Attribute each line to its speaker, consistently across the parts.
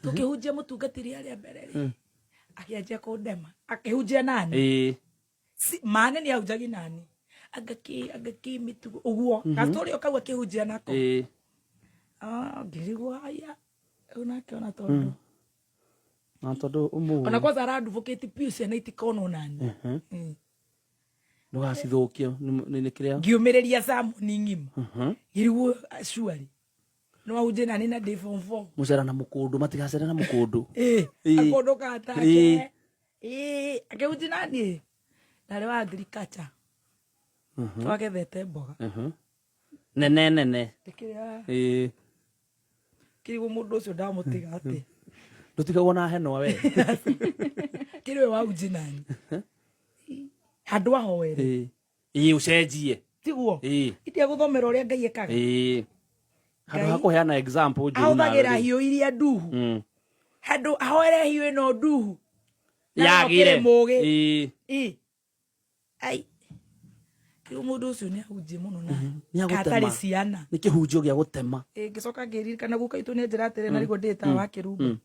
Speaker 1: Tũkĩhunjia mũtungatĩri harĩa mbere rĩ, akĩanjia kũndema akĩhunjia nani. Mane nĩ ahunjagi nani, anga kĩ anga kĩ mĩtugo ũguo gastory o kau akĩhunjia nako. Ah, ngĩrigwo haya rĩu nake ona tondũ
Speaker 2: Na tondũ ũmũĩ.
Speaker 1: Ona kwanza aradvocate biũ ciana itikonwo nani.
Speaker 2: Ndũgacithũkie nĩ kĩrĩa.
Speaker 1: Ngĩũmĩrĩria samoni ng'ima, ngĩrigwo surely no ahunjie nani na ndĩ form four.
Speaker 2: Mũcera na mũkũndũ, matigacere na mũkũndũ.
Speaker 1: Akũndũ katake. Akĩhunjia nani ndarĩ wa agriculture, twagethete mboga.
Speaker 2: Nene nene.
Speaker 1: Ndĩkĩrĩa kĩrigwo mũndũ ũcio ndamũtiga atĩ.
Speaker 2: Ndũtigagwo na henwa we.
Speaker 1: Kĩrĩ we wahunjia nani handũ ahoere.
Speaker 2: Ĩĩ, ũcenjie.
Speaker 1: Tiguo? Itia gũthomera ũrĩa Ngai ekaga.
Speaker 2: Ĩĩ, handũ ha kũheana example njũru nawe
Speaker 1: ahũthagĩra
Speaker 2: rĩ.
Speaker 1: Hiũ iria nduhu. Handũ ahoere hiũ ĩno nduhu na no
Speaker 2: Yagĩre.
Speaker 1: kĩrĩ mũgĩ. Ai, rĩu mũndũ ũcio nĩ ahunjie mũno na
Speaker 2: Nĩ agũtema.
Speaker 1: katarĩ ciana.
Speaker 2: Nĩ kĩhunjio gĩa gũtema.
Speaker 1: Ngĩcoka ngĩririkana guka itũ nĩ njĩra atĩrĩ, na rĩguo ndĩta wa kĩrumba.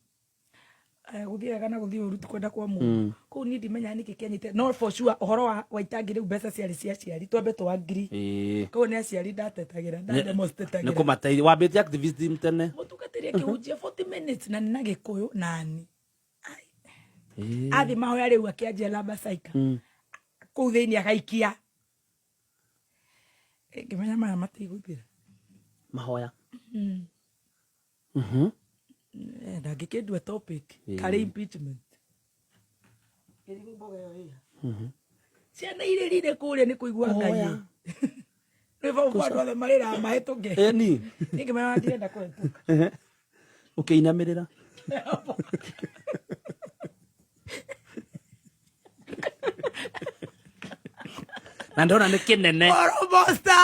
Speaker 1: Gũthiĩ wega na gũthiĩ ũru ti kwenda kwa mũndũ. Kũu niĩ ndimenyaga nĩkĩ kĩanyite, no for sure ũhoro wa waitangi rĩu mbeca ciarĩ cia aciari, twambe tũ agree. Koguo nĩ aciari ndatetagĩra,
Speaker 2: Nĩ
Speaker 1: ndademonstrategĩra.
Speaker 2: kũmateithia wambĩtie activism tene.
Speaker 1: Mũtungatĩri akĩhunjia 40 minutes na nĩ na gĩkũyũ nani. Ai. Athiĩ mahoya rĩu akĩanjia lamba saika kũu thĩinĩ agaikia. Ngĩmenya maya matigũthira.
Speaker 2: Mahoya.
Speaker 1: Ndangĩkĩndua topic karĩ impeachment. Kĩrigũ mboga ĩyo ĩya. Ciana irĩrire kũrĩa nĩ kũigua Ngai. Nĩ bau andũ othe marĩraga mahĩtũke.
Speaker 2: Ĩni.
Speaker 1: Niĩ ngĩmenya ndirenda kũhĩtũka.
Speaker 2: Ũkĩinamĩrĩra. Na ndona nĩ kĩnene.
Speaker 1: Orobosta.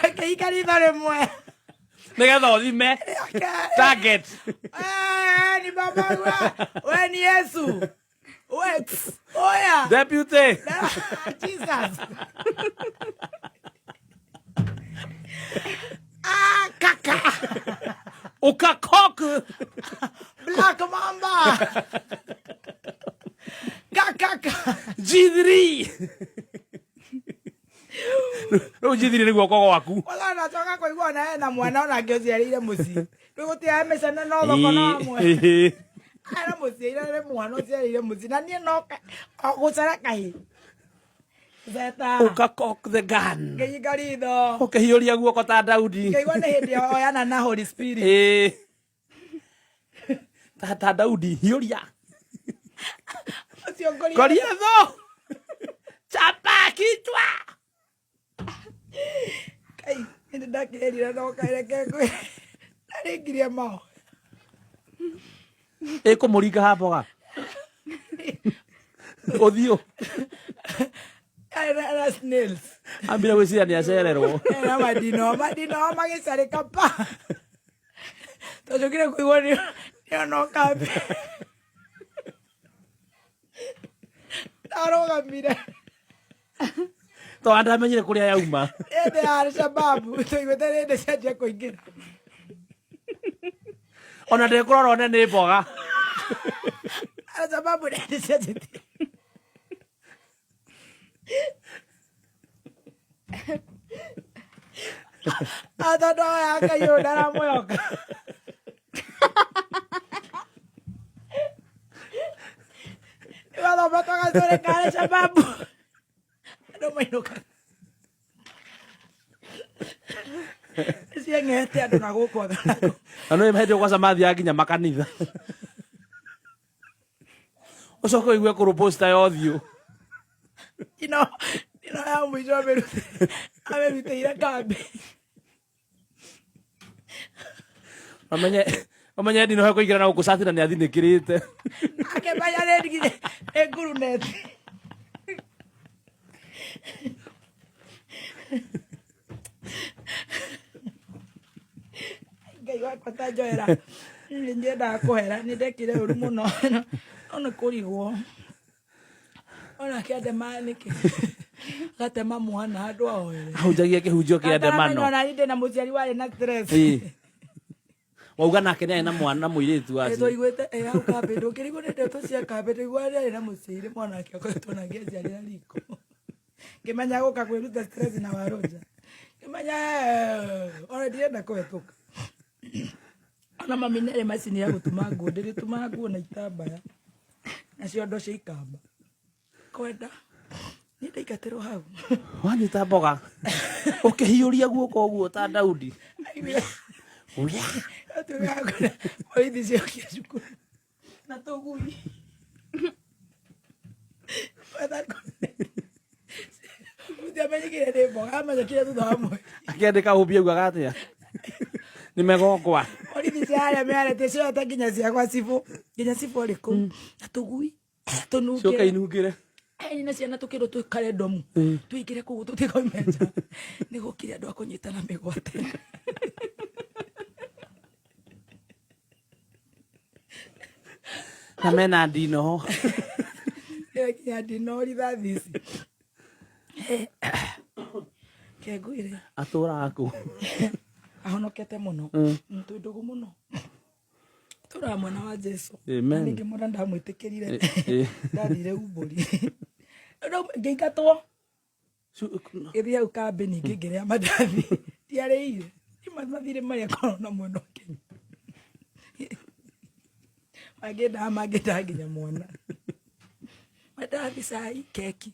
Speaker 1: Akĩhinga ritho rĩmwe.
Speaker 2: Nĩgetha ũthime target.
Speaker 1: Ni baba we ni Yesu. We oya.
Speaker 2: Deputy.
Speaker 1: Jesus. Ah, kaka.
Speaker 2: Ũkakoku.
Speaker 1: Black Mamba. Kaka.
Speaker 2: G3 rĩu G3 nĩ guoko gwaku.
Speaker 1: Wala nacoka kũigua ona ena mwana onake ũciarĩire mũciĩ. Rĩu gũtiae mĩcene no thoko no hamwe. Ena mũciĩ ire mwana ũciarĩire mũciĩ na niĩ no o gũcera kahĩ. Zeta.
Speaker 2: Ũkacock the gun.
Speaker 1: Ngĩhinga ritho.
Speaker 2: Ũkĩhiũria guoko ta Daudi.
Speaker 1: Ngĩigua nĩ hĩndĩ oyana na Holy Spirit.
Speaker 2: Ta Daudi hiũria.
Speaker 1: Ũcio ngũria.
Speaker 2: Goliatho chapa kichwa.
Speaker 1: Kai, nĩ ndakĩrire no kaireke ngwĩ. Ndarĩkirie maho.
Speaker 2: Ĩkũmũringa ha mboga ũthiũ.
Speaker 1: Na snails.
Speaker 2: Ambire gwĩciria nĩ acererwo.
Speaker 1: Na madino, madino magĩcarĩka pa. Twacokire kũigua nĩ nĩonoka ndarũgamire.
Speaker 2: Tondũ ndamenyire kũrĩa yauma.
Speaker 1: Hĩndĩ ya Alshababu tũiguĩte rĩndĩ cianjia kũingĩra.
Speaker 2: Ona ndĩkũrora one nĩ mboga.
Speaker 1: Alshababu rĩndĩ cianjĩtie. Ah, tondũ aya Ngai ũyũ ndaramwĩhoka. Nĩwathomete gacũrĩ ka Alshababu. Andũ mainũkaga. Cieng'ete andũ na gũkũ atharaku.
Speaker 2: Na nĩ hĩndĩ kwaca mathiaga nginya makanitha, ũcoke ũigue kũrũ posta ya ũthiũ.
Speaker 1: Ino ino ya mũico amĩrutĩire kambĩ.
Speaker 2: Ũmenye ũmenye ndinohe kũingĩra na gũkũ cati na nĩ athinĩkĩrĩte.
Speaker 1: Akĩmenya nĩ nĩ nguruneti. Ngai wakwa ta njoera. Nĩ ndiendaga kũhera, nĩ ndekire ũru mũno. No nĩ kũrigwo. Onake andema nĩkĩ? Gatema mwana handũ ahoere.
Speaker 2: Ahunjagia kĩhunjio kĩa ndemano.
Speaker 1: Ona niĩ ndĩna mũciari warĩ na stress.
Speaker 2: Ĩĩ. Wauga nake nĩ arĩ na mwana mũirĩtu wa
Speaker 1: Twaiguĩte hau kambĩ, ndũngĩrigwo nĩ ndeto cia kambĩ. Ndaigua arĩ na mũciĩ mwana wake akoretwo na ngĩaciarĩra riko. Ngĩmenya gũka kwĩruta stress na warũnja. Ngĩmenya ona ndirenda kũhetũka. Ona mami nĩ arĩ macini ya gũtuma nguo, ndĩrĩtumaga nguo na itambaya na ciondo cia ikamba. Kwenda niĩ ndaingatĩrwo hau.
Speaker 2: Wanyita mboga ũkĩhiũria guoko ũguo ta Daudi.
Speaker 1: Borithi ciokia cukuru na tũgui. Mutiamenyekire nĩ mboga, amenyekire thutha wa mweri.
Speaker 2: Akĩandĩka ũmbi augaga atĩa? Nĩ megongwa.
Speaker 1: Borithi cia harĩa mĩarĩte cioete nginya cia gwa cibũ, nginya cibũ arĩ kũu na tũgui
Speaker 2: Coka
Speaker 1: tũnungĩre.
Speaker 2: Inungĩre.
Speaker 1: Ĩĩ, na ciana tũkĩrwo tũikare ndomu, tũingĩre kũu tũtikoime nja, nĩ gũkire andũ a kũnyitana mĩgwate.
Speaker 2: Na mena ndinoho.
Speaker 1: Ĩyo nginya ndino rithathi ici kengwire.
Speaker 2: Atũraga kũ?
Speaker 1: Ahonokete mũno. Twĩ ndũgũ mũno, tũraga mwena wa Jesu.
Speaker 2: Amen.
Speaker 1: Ningĩ mũno ndamwĩtĩkĩrire. Ndathire umbũri. Rĩu ngĩingatwo, ngĩthiĩ hau kambĩ ningĩ ngĩrĩa mandathi ndiarĩire. Mathirĩ marĩa korwo na mwena ũkĩnya mangĩndaga, mangĩndaga nginya mwana, mandathi, cai, keki.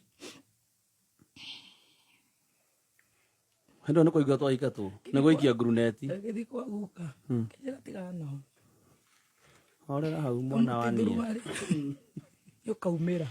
Speaker 2: Hĩndĩ ĩyo nĩ kũigua twaingatwo nĩ gũikia nguruneti.
Speaker 1: Ngĩthiĩ kwa guka, kĩnjĩra tigana nao.
Speaker 2: Horera hau mwana wa niĩ.
Speaker 1: Nĩ ũkaumĩra.